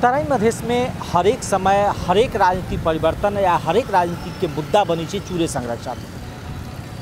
तराई मधेश में हरेक समय हरेक राजनीतिक परिवर्तन या हरेक राजनीति के मुद्दा बनै छै चूरे संरक्षण।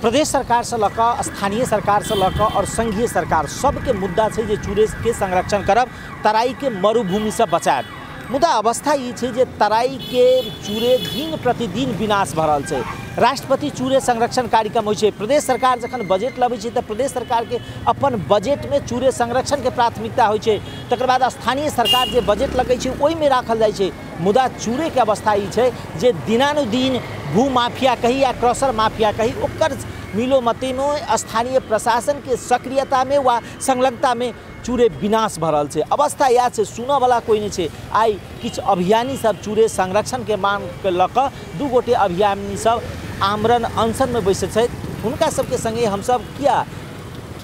प्रदेश सरकार से लऽ कऽ स्थानीय सरकार से लऽ कऽ और संघीय सरकार सबके मुद्दा छै जे चूरे के संरक्षण करब, तराई के मरुभूमि से बचायब। मुदा अवस्था ई छै जे तराई के चूरे दिन प्रतिदिन विनाश भऽ रहल छै। राष्ट्रपति चूरे संरक्षण कार्यक्रम होइ छै, प्रदेश सरकार जखन बजट लबै छै तऽ प्रदेश सरकारके अपन बजटमे चूरे संरक्षणके प्राथमिकता होइ छै। तकर बाद स्थानीय सरकार जे बजट लगै छै ओहिमे राखल जाइ छै। मुदा चूरेके अवस्था ई छै जे दिनानुदिन भू माफिया कही या क्रसर माफिया कही ओकर मिलोमतीमे स्थानीय प्रशासनके सक्रियतामे वा संलग्नतामे चूरे विनाश भऽ रहल छै। अवस्था इएह छै, सुनऽवला कोइ नहि छै। आइ किछु अभियानी सब चूरे संरक्षणके माँगके लऽ कऽ दू गोटे अभियानी सब आमरण अनशनमे बैसल छथि। हुनका सबके सङ्गे हमसब किया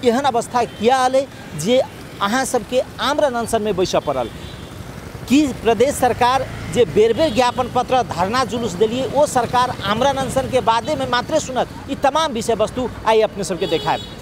एहन अवस्था किया एलै जे अहाँ सबके आमरण अनशनमे बैसऽ पड़ल? कि प्रदेश सरकार जे बेर बेर ज्ञापन पत्र धरना जुलूस देलिए ओ सरकार आमरण अनशन के बादे में मात्रे सुनत? ई तमाम विषय वस्तु आइ अपने सबके देखायब।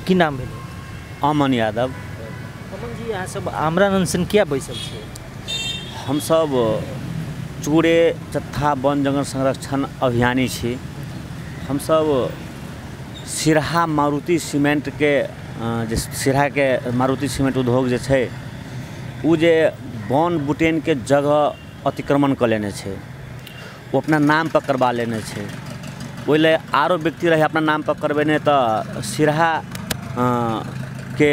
की नाम भेलै? अमन यादव। अमन जी, अहाँ सब आमरण अनशन किया बैसल छियै? हमसब चूरे चत्था वन जंगल संरक्षण अभियानी छी। हमसब सिरहा मारुति सीमेंटके जे सिरहाके मारुति सीमेंट उद्योग जे छै ओ जे वन बुटेनके जगह अतिक्रमण कऽ लेने छै, ओ अपना नाम पर करबा लेने छै। ओहि लए आरो व्यक्ति रहै अपना नाम पर करबेने तऽ सिरहा के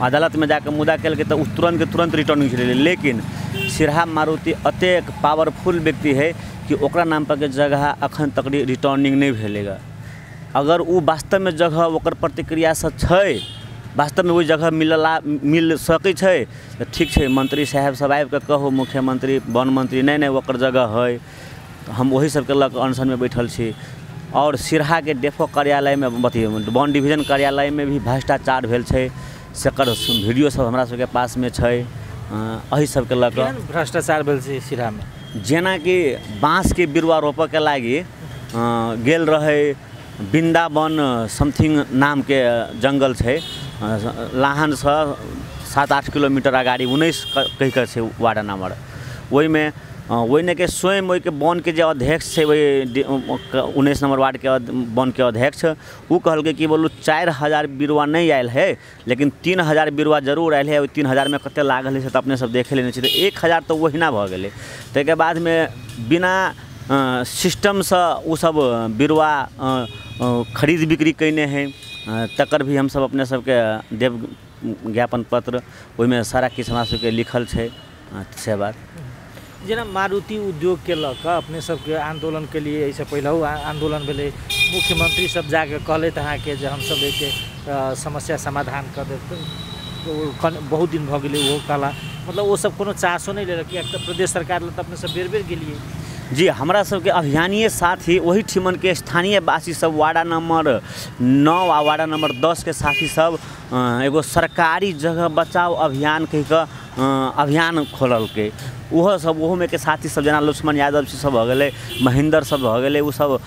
अदालतमे जाकऽ मुद्दा केलकै तऽ ओ तुरन्तके तुरन्त रिटर्निंग चलि गेलै। लेकिन सिरहा मारुति एतेक पावरफुल व्यक्ति है कि ओकरा नाम पर के जगह अखन तक रिटर्निंग नहि भेलै। अगर ओ वास्तवमे जगह ओकर प्रतिक्रियासँ छै, वास्तवमे ओहि जगह मिल सकै छै तऽ ठीक छै, मंत्री साहेब सब आबिकऽ कहू, मुख्यमंत्री वन मंत्री, नहि नहि ओकर जगह है। हम ओही सबके लऽ कऽ अनशनमे बैठल छी। और सिरहाके डेफो कार्यालयमे अथी वन डिवीजन कार्यालयमे भी भ्रष्टाचार भेल छै, सेकर वीडियो सब हमरा सबके पासमे छै। एहि सबके लऽ कऽ भ्रष्टाचार भेल छै सिरहामे, जेनाकि बाँसके बिरुवा रोपऽके लागि गेल रहै वृन्दावन समथिंग नामके जंगल छै, लाहनसँ 7-8 किलोमीटर अगाडि 19 कहि कऽ छै वार्ड नम्बर। ओहिमे ओहिनेके स्वयं ओहिके वनके जे अध्यक्ष छै, ओहि 19 नम्बर वार्डके वनके अध्यक्ष, ओ कहलकै कि बोलू 4000 बिरुवा नहि आयल है, लेकिन 3000 बिरुवा जरूर आयल है। ओहि 3000मे कतेक लागल है से तऽ अपने सब देखे लेने छी, तऽ 1000 तऽ ओहिना भऽ गेलै। ताहिके बादमे बिना सिस्टमसँ ओसब बिरुवा खरीद बिक्री कयने है, तकर भी हमसब अपने सबके देव ज्ञापन पत्र ओहिमे सारा किछु हमरा सबके लिखल छै। से बात जेना मारुति उद्योगके लऽ कऽ अपने सबके आंदोलन के लिए एहिसँ पहिलहु आंदोलन भेलै, मुख्यमंत्री सब जाके कहलथि अहाँके जे हमसब एहिके समस्या समाधान कऽ देब, बहुत दिन भऽ गेलै ओहो कहला, मतलब ओ सब कोनो चासो नहि लेलक किएक तऽ प्रदेश सरकार लग तऽ अपने सब बेर बेर गेलियै। जी, हमरा सबके अभियानीय साथी ओही ठिमनके स्थानीय वासी सब वार्ड नम्बर 9 आ वार्ड नम्बर 10 के साथी सब एगो सरकारी जगह बचाओ अभियान कहि कऽ अभियान खोललकै। ओहो सब ओहोमे के साथी सब जेना लक्ष्मण यादव सब भऽ गेलै, महेन्द्र सब भऽ गेलै, ओ सब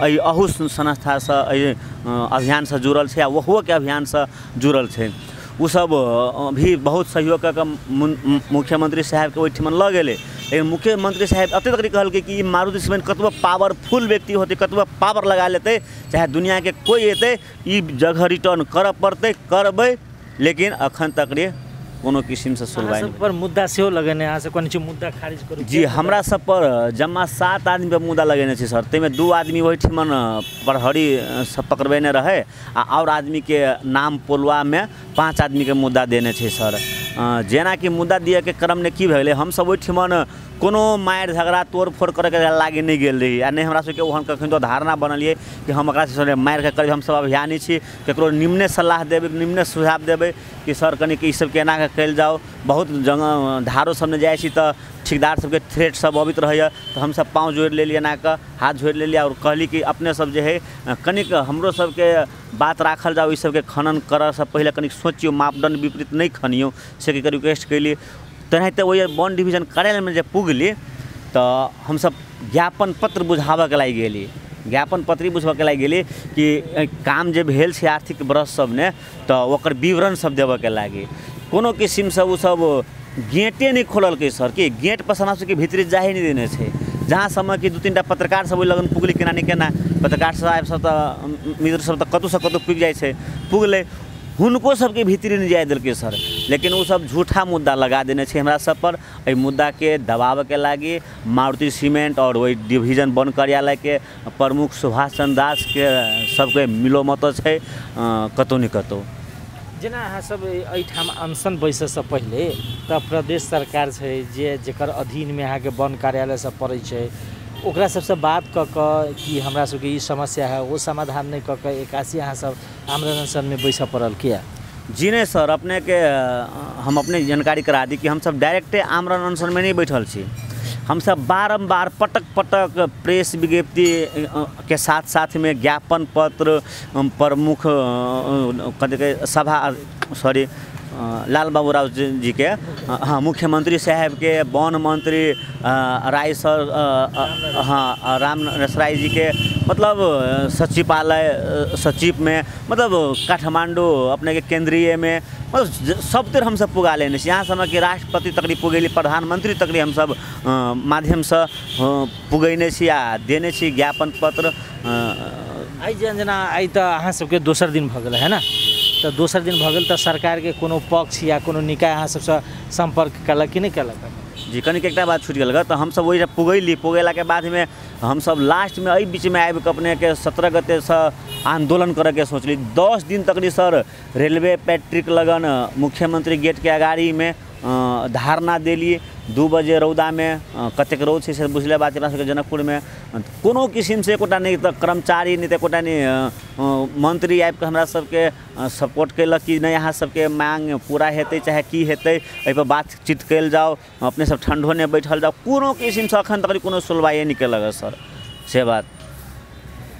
एहि अहू संस्थासँ एहि अभियानसँ जुड़ल छै आ ओहोके अभियानसँ जुड़ल छै। ओ सब भी बहुत सहयोग कऽ कऽ मुख्यमंत्री साहेबके ओहिठिमन लऽ गेलै। लेकिन मुख्यमंत्री साहेब एतेक तक कहलकै कि ई मारुति सीमेंट कतबो पावरफुल व्यक्ति होतै, कतबो पावर लगा लेतै, चाहे दुनियाके कोइ एतै, ई जगह रिटर्न करऽ पड़तै, करबै, लेकिन अखन तक रे कोनो किसिमसँ सुनवाइ सब पर मुद्दा सेहो लगेने, अहाँ सब कहने छी मुद्दा खारिज करू। जी, हमरा सब पर जम्मा 7 आदमी पर मुद्दा लगेने छै सर। ताहिमे 2 आदमी ओहिठिमन प्रहरी सब पकड़बेने रहै आ आओर आदमीके नाम पोलुआमे 5 आदमीके मुद्दा देने छै सर। जेनाकि मुद्दा दिएके क्रममे की भेलै, हमसब ओहिठिमन कोनो मारि झगड़ा तोड़ फोड़ करैके लागि नहि गेल रही आ नहि हमरा सबके ओहन कखन धारणा बनलियै कि हम एकरा से मारिके करबै। हमसब अभियानी छी, ककरो निम्ने सलाह देबै, निम्ने सुझाव देबै कि सर कनिक ई सब केना कऽ कयल जाउ। बहुत जगह धारो सबमे जाइ छी तऽ ठेकेदार सबके थ्रेट सब अबैत रहैए, तऽ हमसब पाँव जोड़ि लेलियै, एना कऽ हाथ जोड़ि लेलियै आओर कहली कि अपने सब जे हइ कनिक हमरो सबके बात राखल जाउ, ई सबके खनन करऽसँ पहिले कनिक सोचियौ, मापदण्ड विपरीत नहि खनियौ, से रिक्वेस्ट कयली। तेनाहिते ओहि वन डिवीजन कार्यालयमे जे पुगली तऽ हमसब ज्ञापन पत्र बुझाबऽके लागि गेली, ज्ञापन पत्री बुझबऽके लागि गेली कि काम जे भेल छै आर्थिक वर्ष सबमे तऽ ओकर विवरण सब देबऽके लागि। कोनो किसिमसँ ओसब गेटे नहि खोललकै सर, कि गेट पर हमरा सबके भीतरी जाहे नहि देने छै। जहाँ समय कि 2-3 टा पत्रकार सब ओहि लगन पुगली, केना नहि केना पत्रकार साहेब सब तऽ मित्र सब तऽ कतहुसँ कतहु पुगि जाइ छै, पुगलै, हुनको सबके भीतरी नहि जाय देलकै सर। लेकिन ओ सब झूठा मुद्दा लगा देने छै हमरा सब पर। एहि मुद्दाके दबाबऽके लागि मारुति सीमेंट और ओहि डिवीजन वन कार्यालयके प्रमुख सुभाष चंद्र दासके सबके मिलोमत छै कतहु ने कतहु। जेना अहाँ सब एहिठाम अनशन बैसऽसँ पहिले तऽ प्रदेश सरकार छै जे जकर अधीनमे अहाँके वन कार्यालय सब पड़ै छै, ओकरा सबसँ बात कऽ कऽ कि हमरा सबके ई समस्या है ओ समाधान नहि कऽ कऽ एकासी अहाँ सब आमरण अनशनमे बैसऽ पड़ल किया? जी नहि सर, अपनेके हम अपने जानकारी करा दी कि हमसब डायरेक्टे आमरण अनशनमे नहि बैठल छी। हमसब बारम्बार पटक पटक प्रेस विज्ञप्ति के साथ साथमे ज्ञापन पत्र प्रमुख कथी सभा सॉरी लाल बाबू राव जी के, हाँ, मुख्यमंत्री साहब के, वन मंत्री राय सर, हाँ राम राय जी के, मतलब सचिवालय सचिव में, मतलब काठमांडू अपने के केंद्रीय में, मतलब सब तर हमसब पुगा लेने छी। यहाँ समय कि राष्ट्रपति तकरी पुगेली, प्रधानमंत्री तकरी हमसब माध्यमसँ पुगेने छी आ देने छी ज्ञापन पत्र। आइ जेना आइ तऽ अहाँ सबके दोसर दिन भऽ गेल है ने, तऽ दोसर दिन भऽ गेल तऽ सरकारके कोनो पक्ष या कोनो निकाय अहाँ सबसँ सम्पर्क केलक कि नहि केलक? जी, कनिक एकटा बात छुटि गेल, तऽ हमसब ओहि पुगैली, पुगेलाके बादमे हमसब लास्टमे एहि बीचमे आबिकऽ अपनेके 17 गतेसँ आन्दोलन करैके सोचली। 10 दिन तक सर रेलवे पैट्रिक लगन मुख्यमंत्री गेटके अगाड़ीमे धारणा देली। 2 बजे रौदामे, कतेक रौद छै से बुझले बात अपना सबके जनकपुरमे, कोनो किसिमसँ एकोटा नहि तऽ कर्मचारी नहि तऽ एकोटा नहि मंत्री आबिकऽ हमरा सबके सपोर्ट केलक कि नहि अहाँ सबके मांग पूरा हेतै चाहे की हेतै, एहिपर बातचीत कयल जाउ, अपने सब ठंडो नहि बैठल जाउ। कोनो किसिमसँ अखन तक कोनो सुनवाइए नहि केलक सर, से बात।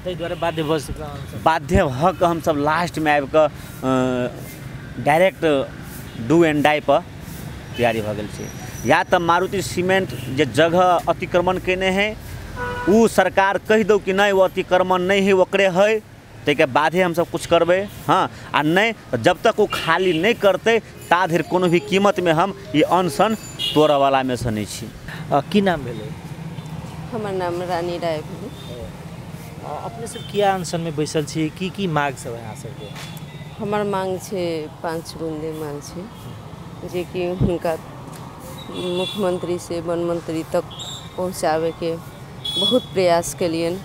ताहि दुआरे बाध्य भऽ कऽ हमसब लास्टमे आबिकऽ डायरेक्ट do and die पर तैयारी भऽ गेल छै। या तऽ मारुति सीमेंट जे जगह अतिक्रमण केने है ओ सरकार कहि दौ कि नहि ओ अतिक्रमण नहि है ओकरे है, ताहिके बादे हमसब कुछ करबै। हाँ, आ नहि जब तक ओ खाली नहि करतै ता धरि कोनो भी कीमतमे हम ई अनशन तोड़ऽवलामे सँ नहि छी। की नाम भेलै? हमर नाम रानी राय भेलै। अपने सब किया अनशनमे बैसल छी, की की मांग सब है अहाँ सबके? हमर मांग छै 5 बुंदे मांग छै, जेकि हुनका मुख्यमंत्री से वन मंत्री तक पहुँचाबैके बहुत प्रयास केलियनि,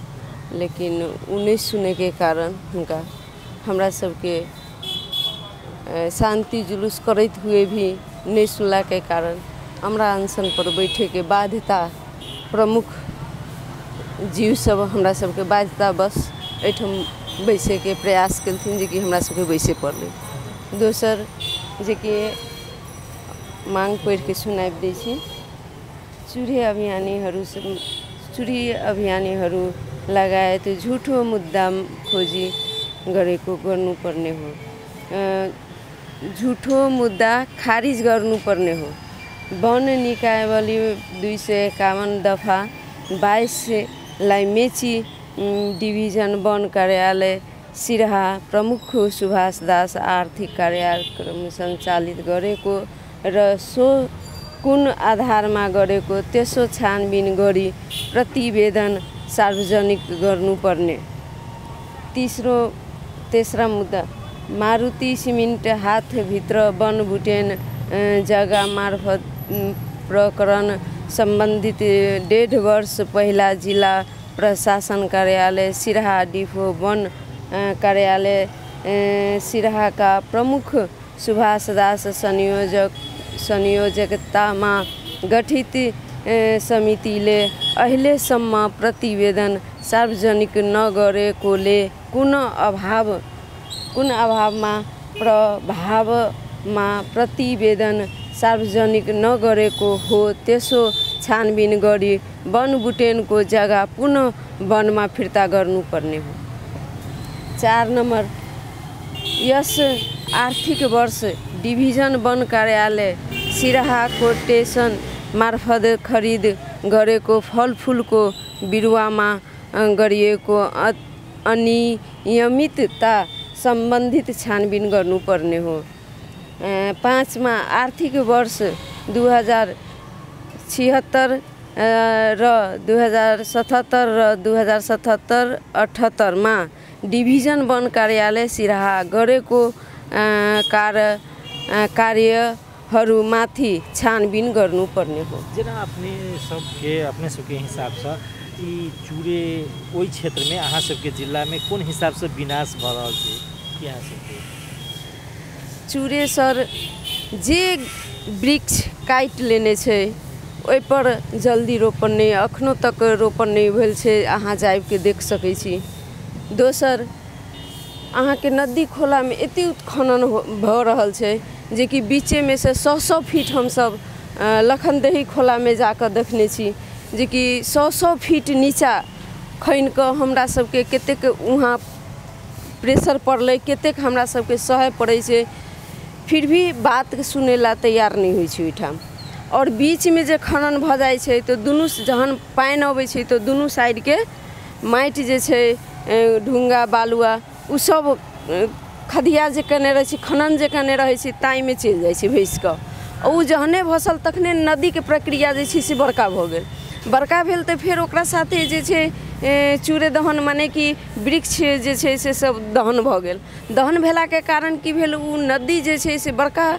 लेकिन ओ नहि सुनैके कारण हुनका हमरा सबके शांति जुलूस करैत हुए भी नहि सुनलाके कारण हमरा अनशन पर बैठेके बाध्यता प्रमुख जीव सब हमरा सबके बाध्यता बस एहिठाम बैसैके प्रयास केलथिन, जेकि हमरा सबके बैसे पड़लै। दोसर जेकि मांग पढ़िके सुनाबि दै छी, चुरे अभियानीहरू लगायत झुठो मुद्दा खोजी गरेको गर्नुपर्ने हो, झुठो मुद्दा खारिज गर्नुपर्ने हो। वन निकायवली 251 दफा 22 लाई मेची डिभिजन वन कार्यालय सिरहा प्रमुख सुभाष दास आर्थिक कार्यक्रम सञ्चालित गरेको र सो कुन आधारमा गरेको त्यसो छानबिन गरी प्रतिवेदन सार्वजनिक गर्नुपर्ने। तेस्रा मुद्दा, मारुति सिमेन्ट हाथभित्र वन भुटेन जग्गा मार्फत प्रकरण सम्बन्धित 1.5 वर्ष पहिला जिल्ला प्रशासन कार्यालय सिरहा डिफो वन कार्यालय सिरहाका प्रमुख सुभाष दास संयोजकतामा गठित समितिले अहिलेसम्म प्रतिवेदन सार्वजनिक नगरेकोले कुन अभावमा प्रभावमा प्रतिवेदन सार्वजनिक नगरेको हो त्यसो छानबिन गरी वन बुटेनको जग्गा पुनः वनमा फिर्ता गर्नुपर्ने हो। 4 नम्बर, यस आर्थिक वर्ष डिभिजन वन कार्यालय सिरहा कोटेसन मार्फत खरिद गरेको फलफुलको बिरुवामा गरिएको अनियमितता सम्बन्धित छानबिन गर्नुपर्ने हो। 5मा, आर्थिक वर्ष 2076 र 2077 र 2077-78मा डिभिजन वन कार्यालय सिरहा गरेको कार्यहरूमाथि छानबिन गर्नुपर्ने हो। जेना अपने सबके हिसाबसँ ई चूरे ओहि क्षेत्रमे अहाँ सबके जिल्लामे कोन हिसाबसँ विनाश भऽ रहल छै कि अहाँ सबके? चूरे सर जे वृक्ष काटि लेने छै ओहिपर जल्दी रोपण नहि, अखनो तक रोपण नहि भेल छै, अहाँ जाबिके देख सकै छी। दोसर, अहाँके नदी खोलामे एते उत्खनन भऽ रहल छै जेकि बीचेमे से 100-100 फीट हमसब लखनदेही खोलामे जाकऽ देखने छी जेकि 100-100 फीट नीचा खनि कऽ हमरा सबके कतेक वहाँ प्रेशर पड़लै, कतेक हमरा सबके सहय पड़ै छै, फिर भी बात सुनै ला तैयार नहि होइ छै ओहिठाम। आओर बीचमे जे खनन भऽ जाइ छै तऽ दुनू जहन पानि अबै छै तऽ दुनू साइडके माटि जे छै ढुङ्गा बालुआ ओसब खदिया जे केने रहै छै, खनन जे केने रहै छै ताहिमे चलि जाइ छै भसि कऽ। ओ जहने भसल तखने नदीके प्रक्रिया जे छै से बड़का भऽ गेल। बड़का भेल तऽ फेर ओकरा साथे जे छै चूरे दहन माने कि वृक्ष जे छै से सब दहन भऽ गेल। दहन भेलाके कारण की भेल, ओ नदी जे छै से बड़का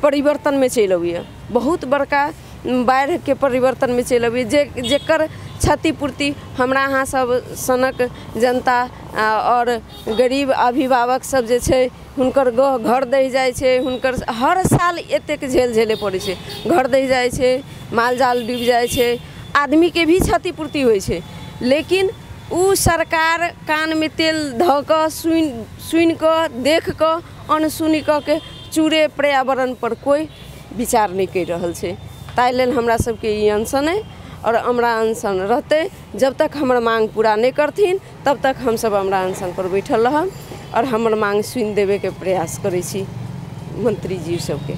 परिवर्तनमे चलि अबैए, बहुत बड़का बाढ़िके परिवर्तनमे चलि अबैए, जेकर क्षतिपूर्ति हमरा अहाँ सब सनक जनता आओर गरीब अभिभावक सब जे छै हुनकर घर दहि जाइ छै, हुनकर हर साल एतेक झेल झेले पड़ै छै, घर दहि जाइ छै, माल जाल डूबि जाइ छै, आदमीके भी क्षतिपूर्ति होइ छै, लेकिन ओ सरकार कानमे तेल धऽ कऽ सुनि कऽ देख कऽ अनसुनी कऽ के चूरे पर्यावरण पर कोइ विचार नहि करि रहल छै। ताहि लेल हमरा सबके ई अनशन अइ आओर हमरा अनशन रहतै। जब तक हमर मांग पूरा नहि करथिन तब तक हमसब हमरा अनशन पर बैठल रहब आओर हमर मांग सुनि देबैके प्रयास करै छी मंत्रीजी सबके।